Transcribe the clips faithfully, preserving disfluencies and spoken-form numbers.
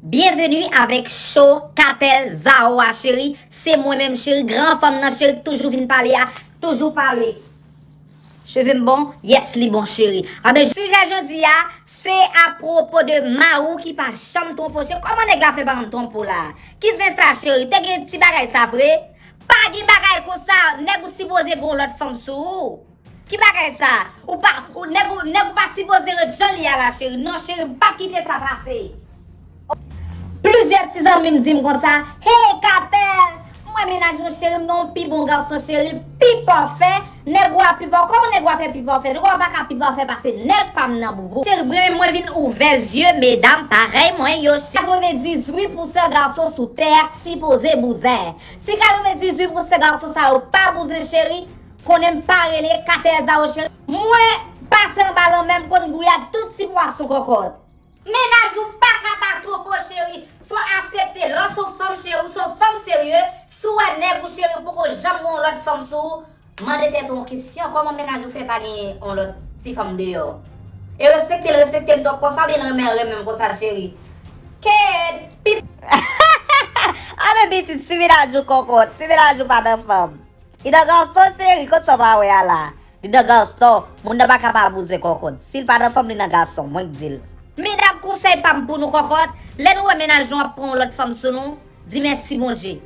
Byenveni avèk show Katèl Zao a, cheri. Se mwen menm, cheri. Gran fanm nan, cheri, k toujou vin pale a. Toujou pale. Cheve m bon? Yes, li bon, cheri. Anben, sijè jodi a, se apwopo de Maou ki pa janm twonpe w, cheri. Kòman nèg la fè pa janm twonpe w la? Ki zen sa, cheri? Te gen ti bagay sa vre? Pa gen bagay konsa. Nèg ou sipoze gen yon lòt fanm sou ou. Ki bagay sa? Ou pa, ou, nèg, ou, nèg ou pa sipoze ret jan li a la, cheri. Non, cheri, m p ap kite sa pase. Plizyè ti zanmi m di m konsa, "Hey, Katèl, m wè mennaj mwen, cheri, m gen yon pi bon gason, cheri, l pi pafè, nèg ou a pi pafè." Kòman nèg ou a fè pi pafè? Nèg ou a pa ka pi pafè pase nèg pa m nan, boubou. Cheri, mwen, mwen vin ouvè zye medam parèy mwen yo. Katrevendizuit pousan gason sou tè a sipoze bouzen. Si katrevendizuit pousan gason sa yo pa bouzen, cheri, konnen m pa rele Katèl Zao, cheri. Mwen pase anba lanmè, m konn gouyad tout ti pwason kòkòt. Mennaj ou pa ka pa twonpe w, cheri. Fò w aksepte. Lè w se yon fanm, cheri, ou se yon fanm serye, si w wè nèg ou, cheri, poko janm gen yon lòt fanm sou ou, mande tèt ou yon kesyon, kòman mennaj ou fè pa gen yon lòt ti fanm deyò? E respekte l respekte m twòp konsa, oubyen l renmen l renmen m konsa, cheri? Kèt, pit. Anben pitit, si mennaj ou kòkòt, si mennaj ou pa nan fanm, li nan gason, cheri, kot sa w pa wè a la? Li nan gason, moun nan pa ka pa bouzen kòkòt. Si l pa nan fanm, li nan gason, mwen k di l. Medam, konsèy pa m pou nou kòkòt, lè nou wè mennaj nou ap pran yon lòt fanm sou nou, di mèsi Bondye.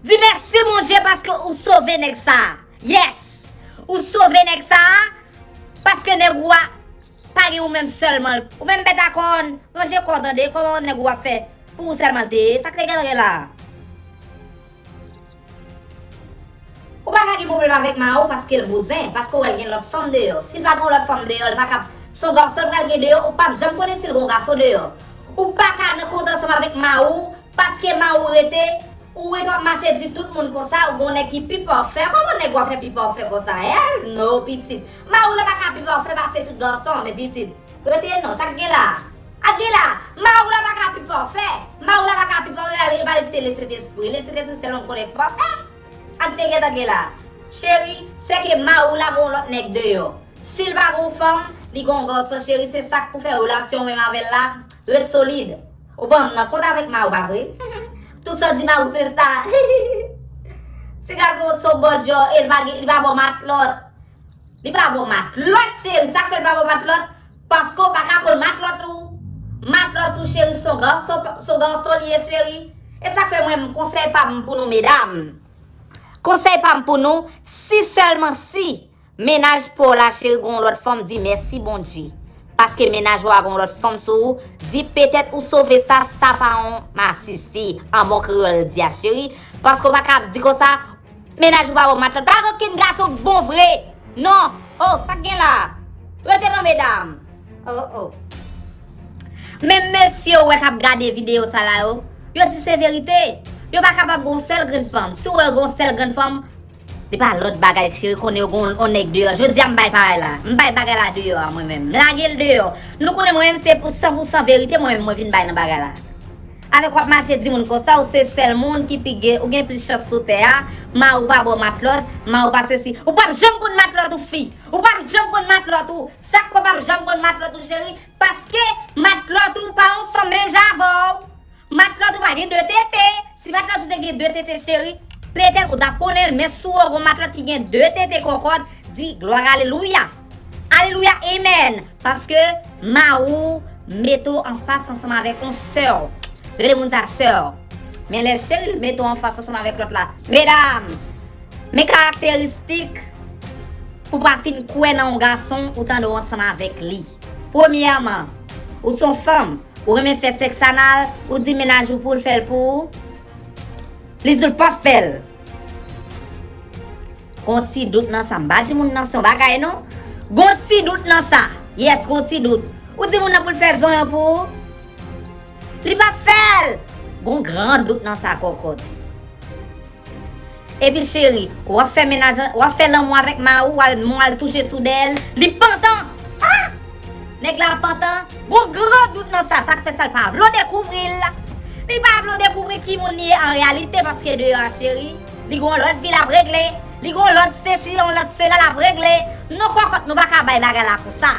Di mèsi Bondye paske ou sove nèg sa a. Yes! Ou sove nèg sa a paske nèg ou a pa gen ou menm sèlman. Ou menm bèt a kòn, ranje kò w tande, kòman nèg ou ap fè pou ou sèlman l te ye? Sa k te gentan gen la? Ou pa ka gen pwoblèm avèk Maou paske l bouzen, paske w wè l gen lòt fanm deyò. Si l pa gen yon lòt fanm deyò, l pa ka, se yon gason l pral gen deyò, ou p ap janm konnen si l gen yon gason deyò. Ou pa ka nan kont ansanm avèk Maou, paske Maou rete, ou rete w ap mache di tout moun konsa, ou gen yon nèg ki pi pafè. Kòman nèg ou a fè pi pafè konsa? Hell no, pitit. Maou la pa ka pi pafè pase tout gason, men pitit. Rete non, sa k gen la? A gen la, Maou la pa ka pi pafè. Maou la pa ka pi pafè, ale pale de Lesentespri. Lesentespri sèlman konnen k pafè. A te gentan gen la. Cheri, se ke Maou la gen yon lòt nèg deyò. Si l pa gen yon fanm, li gen yon gason, cheri, se sa k pou fè relasyon w menm avè l la ret solid. Ou ban m nan kont avèk Maou, pa vre? Tout sa w di Maou se sa. Ti gason se yon bòdjò, e li pa gen, li pa bon matlòt. Li pa bon matlòt, cheri. Sa k fè l pa bon matlòt? Paske w pa ka konn matlòt ou. Matlòt ou, cheri, se yon gason, se yon gason li ye, cheri. E sa k fè mwen, konsèy pa m pou nou, medam. Konsèy pa m pou nou, si sèlman si mennaj pa w la, cheri, gen yon lòt fanm, di mèsi Bondye. Paske mennaj ou a gen yon lòt fanm sou ou, di petèt ou sove sa, sa pa yon masisi. An bon kreyòl di a, cheri. Paske w pa ka ap di konsa, mennaj ou pa bon matlòt. Pa gen okenn gason k bon vre. Non. Oh, sa k gen la? Rete non, medam. Oh, oh. Menm mesye ou wè k ap gade videyo sa la yo, yo di se verite. Yo pa kapab gon sèl grenn fanm. Si w wè gon sèl grenn fanm, li pa lòt bagay, cheri, konnen yo gon on nèg deyò. Jodi a m bay bagay la. M bay bagay la deyò a mwen menm. M lage l deyò. Nou konnen mwen menm se pou san pou san verite mwen menm mwen vin bay nan bagay la. Avèk w ap mache di moun konsa, ou se sèl moun ki pi gen, ou gen plis chans sou tè a, Maou pa ba w matlòt, Maou pa sesi. Ou p ap janm konn matlòt ou fi. Ou p ap janm konn matlòt ou. Sa k fè w p ap janm konn matlòt ou, cheri? Paske matlòt ou pa yon fanm menm jan avè w. Matlòt ou pa gen de tete. Si matlòt ou te gen de tete, cheri, petèt ou t ap konnen l, men si w wè w gon matlòt ki gen de tete kòkòt, di glwa alelouya. Alelouya, amen. Paske Maou mete w anfas ansanm avèk yon sè w. Rele moun sa sè w. Men lè cheri l mete w anfas ansanm avèk lòt la. Medam, men karakteristik pou pa fin kwè nan yon gason ou tande w ansanm avèk li. Premyèman, ou se yon fanm, ou renmen fè sèks anal, ou di mennaj ou pou l fè l pou ou, li di l p ap fè l. Gon ti dout nan sa. M pa di moun nan se yon bagay non. Gon ti dout nan sa. Yes, gon ti dout. Ou di moun nan pou l fè zonyon pou ou, li p ap fè l. Gon gran dout nan sa, kòkòt. Epi cheri, w ap fè mennaj, w ap fè lanmou avèk mari w, w al, w al touche sou dèyè l, li pantan. Ah! Nèg la pantan, gon gran dout nan sa, sa k fè sa l pa vle w dekouvri l. Li pa vle w dekouvri ki moun li ye an reyalite, paske deyò a, cheri, li gon lòt vi l ap regle, li gon lòt sesi, yon lòt sela l ap regle. Non, kòkòt, nou pa ka bay bagay la konsa.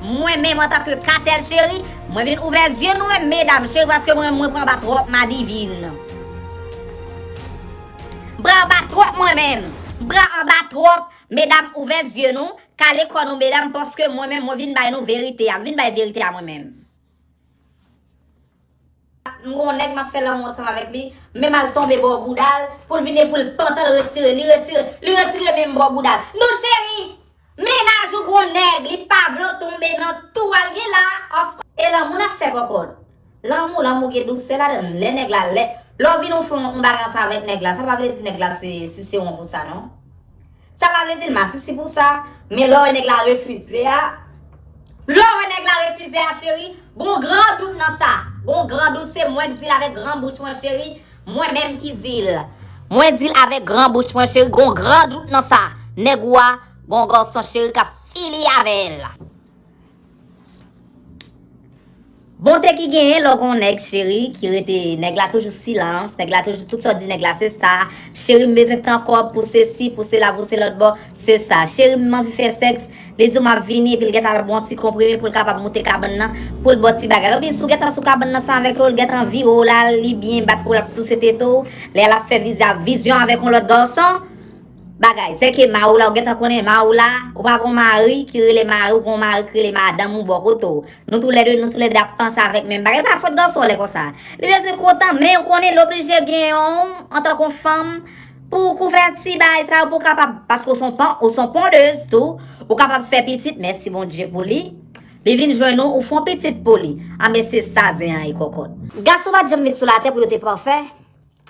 Mwen menm antanke Katèl cheri, mwen vin ouvè zye nou menm medam cheri paske mwen mwen pran anba twòp madivin. Pran anba twòp mwen menm. Pran anba twòp medam ouvè zye nou, kale kò nou medam paske mwen menm mwen vin bay nou verite a, m vin bay verite a mwen menm. M gon nèg m ap fè lanmou ansanm avèk li, men m al tonbe bò bouda l, pou l vin pou l pantan l retire, li retire, li retire men m bò bouda l. Non cheri, mennaj ou gon nèg, li pa vle w tonbe nan tou al gen la, of course. E lanmou n ap fè kòkòt. Lanmou, lanmou gen dousè ladan l. Lè nèg la, lè, lè w vin ou fè yon bagay ansanm avèk nèg la, sa pa vle di nèg la se, se, se yon pou sa non. Sa pa vle di l masisi pou sa, men lè w wè nèg la refize a, lè w wè nèg la refize a cheri, gon gran dout nan sa. Gon gran dout se mwen k di l avèk gran bouch mwen cheri, mwen menm ki di l. Mwen di l avèk gran bouch mwen cheri, gon gran dout nan sa. Nèg ou a, gon gason cheri k ap fini avè l. Bonte ki genyen lè w gen yon nèg cheri ki rete, nèg la toujou silans, nèg la toujou tout sa w di nèg la se sa, cheri m bezwen tan kòb pou sesi, pou sela, pou se lòt bò, se sa, cheri m anvi fè sèks, li di w m ap vini epi l gentan al bwè yon ti konprime pou l kapab moute kabann nan, pou l bwè ti bagay la, oubyen si w gentan sou kabann nan ansanm avèk li, l gentan vire w la, li byen bat pou l ap souse tete w, lè l ap fè vizyon avèk yon lòt gason, bagay, sèke mari w la, ou gentan konnen mari w la, ou pa gon mari ki rele mari, ou gon mari ki rele madanm ou bò kote w. Nou toulède, nou toulède ap panse avèk menm bagay. E pa fòt gason lè konsa. Li bezwen kontan, men ou konnen l oblije gen yon, antanke yon fanm, pou, pou fè ti bagay sa yo, pou w kapab, paske ou se yon pon, ou se yon pondez tou, ou kapab fè pitit, mèsi Bondye pou li. Li vin jwenn ou, ou fè yon pitit pou li. Anben se sa zen an ye kòkòt. Gason pa t janm vin sou latè pou yo te pafè.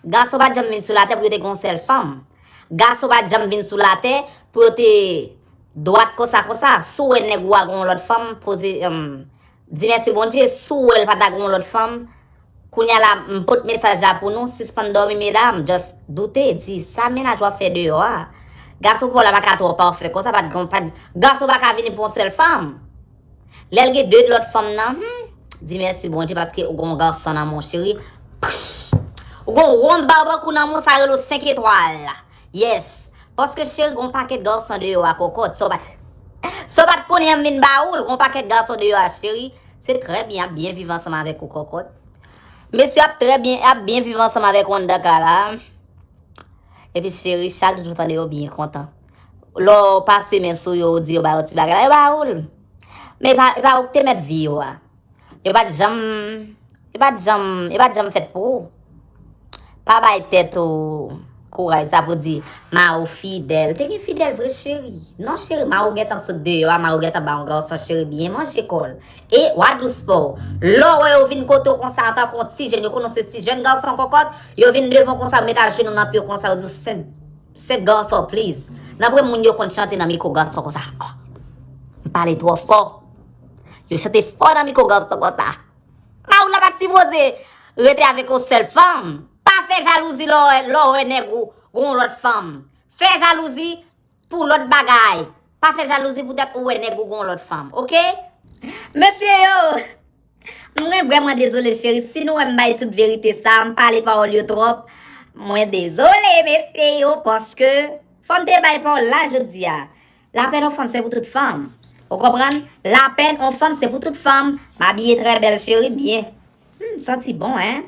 Gason pa t janm vin sou latè pou yo te gen yon sèl fanm. Gason pa t janm vin sou latè pou yo te dwat konsa konsa. Si w wè nèg ou a gen yon lòt fanm, poze, em, di mèsi Bondye. Si w wè l pa ta gen yon lòt fanm, kounye a la, m pot mesaj la pou nou, sispann dòmi medam, just doute, di sa mennaj w ap fè deyò a. Gason pa w la pa ka twò pafè konsa, pa t gen, pa t, gason pa ka vini pou yon sèl fanm. Lè l gen de lòt fanm nan, hmm, di mèsi Bondye paske ou gon gason nan men w cheri. Psh! Ou gon wonm babankou nan men w sa rele w senk etwal. Yes. Paske cheri gon pakèt gason deyò a kòkòt. Sa w pa t, sa w pa t konnen an m vin ba ou l, gon pakèt gason deyò a cheri. Se trè byen, y ap byen viv ansanm avèk ou kòkòt. Mesye ap trè byen, ap byen viv ansanm avèk ou anndan kay la. Epi cheri, chak jou tande yo byen kontan. Lè w pase men sou yo, ou di yo ba yo ti bagay la, yo ba ou l. Men e pa, e pa ou ki te mèt vi yo a. Yo pa t janm, yo pa t janm, yo pa t janm fèt pou ou. Pa bay tèt ou kouraj sa pou di, mari w fidèl. Te gen fidèl vre cheri. Non cheri, mari w gentan sot deyò a, mari w gentan ba yon gason cheri byen manje kò l. E w a dous pa w. Lè w wè yo vin kote w konsa antanke yon ti jèn, yo konnen w se ti jèn gason kòkòt, yo vin devan w konsa, yo met ajenou nan pye w konsa, yo di w sèt, sèt gason, please. Nan premye moun yo konn chante nan mikwo gason konsa. Oh, m pale twò fò. Yo chante fò nan mikwo gason konsa. Mari w la pa t sipoze rete avèk yon sèl fanm. Pa fè jalouzi lè w wè, lè w wè nèg ou gon lòt fanm. Fè jalouzi pou lòt bagay. Pa fè jalouzi poutèt ou wè nèg ou gon lòt fanm, oke? Mesye yo, mwen vrèman dezole cheri, si nou wè m bay tout verite sa, m pale pawòl yo twòp, mwen dezole mesye yo, paske fò m te bay pawòl la jodi a. Lapèn yon fanm se pou tout fanm. Ou konprann? Lapèn yon fanm se pou tout fanm. M abiye trè bèl cheri, byen. Hmm, santi bon, en.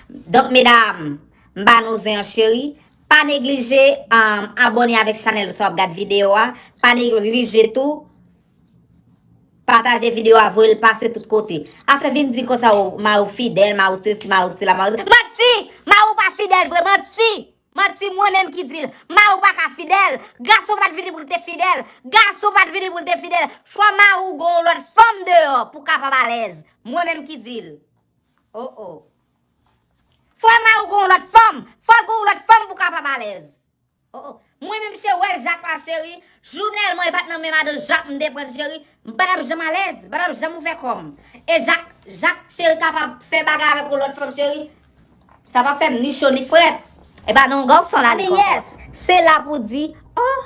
Donk medam, m ba nou zen an cheri. Pa neglije, um, abòne avèk chanèl sa w ap gad videyo a. Pa neglije tou pataje videyo a, voye l pase tout kote. Afè vin di konsa ou mari w fidèl, mari w sesi, mari w sela, mari w... Manti! Mari w pa fidèl vre, manti! Manti, mwen menm ki di l. Mari w pa ka fidèl. Gason pa t vini pou l te fidèl. Gason pa t vini pou l te fidèl. Fò mari w gon yon lòt fanm deyò pou w kapab alèz. Mwen menm ki di l. Oh, oh. Fò mari w gon yon lòt fanm. Fò l gon yon lòt fanm pou w kapab alèz. Oh, oh. Mwen menm cheri, w wè Jak la cheri. Jounèlman, e pa t nan men madan Jak m te pran l cheri. M pa t ap janm alèz. M pa t ap janm ouvè kò m. E Jak, Jak cheri kapab fè bagay avèk yon lòt fanm cheri. Sa pa fè m ni cho ni frèt. E pa nan yon gason la li konsa. Yes, se la pou di, oh,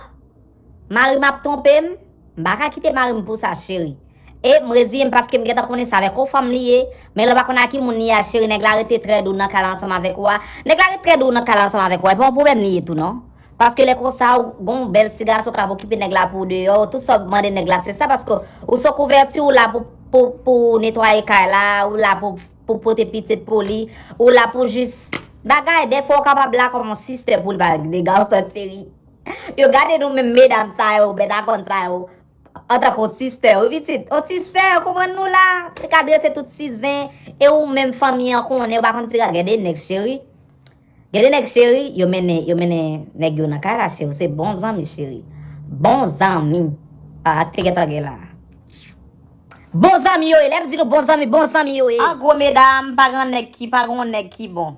mari m ap twonpe m, m pa ka kite mari m pou sa cheri. E m reziye m paske m gentan konnen se avèk yon fanm li ye, men lè w pa konn a ki moun li ye a cheri, nèg la rete trè dou nan kay la ansanm avèk ou a. Nèg la rete trè dou nan kay la ansanm avèk ou a, e pa yon pwoblèm li ye tou non. Paske lè konsa, ou gon bèl ti gason k ap okipe nèg la pou ou deyò, tout sa w mande nèg la, se sa, paske ou se kouvèti, ou la pou, pou, pou netwaye kay la, ou la pou, pou pote pitit pou li, ou la pou jis bagay, dèfwa ou kapab la kòm yon sistè pou li, pa de gason cheri. Yo gade nou menm medam sa yo, bèt a kòn sa yo, antanke yon sistè, wi pitit, yon ti sè, konprann nou la, li ka drese tout ti zen, e ou menm fanmi an konnen, ou pa konn ti gade nèg cheri. Gen de nèg cheri, yo mennen, yo mennen nèg yo nan kay la, cheri. Se bon zanmi, cheri. Bon zanmi. Pa te gentan gen la. Bon zanmi yo ye. Lè m di nou bon zanmi, bon zanmi yo ye. An gwo medam, pa gen nèg ki, pa gen nèg ki bon.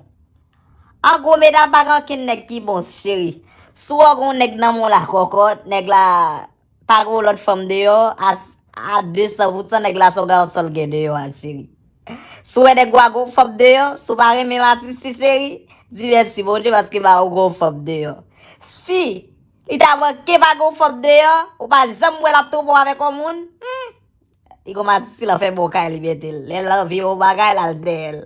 An gwo medam, pa gen ankenn nèg ki bon, cheri. Si w wè gen nèg nan men w la kòkòt, nèg la pa gen lòt fanm deyò, a, a de san pou san nèg la se yon gason l gen deyò a, cheri. Si w wè nèg ou a gon fanm deyò, si w pa renmen m asiste cheri, di mèsi Bondye paske ba ou gon fanm deyò. Si li ta manke pa gon fanm deyò, ou pa janm wè l ap twonpe w avèk yon moun, hmm, li gon masisi l ap fè bon kay li mete l. Lè l anvi yon bagay l al dèyè l.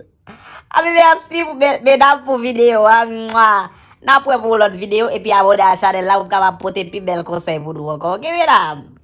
Anpi mèsi pou me- medam pou videyo a. Mwa. N ap wè pou yon lòt videyo epi abòne a chanèl la pou m kapab pote pi bèl konsèy pou nou ankò. Oke medam?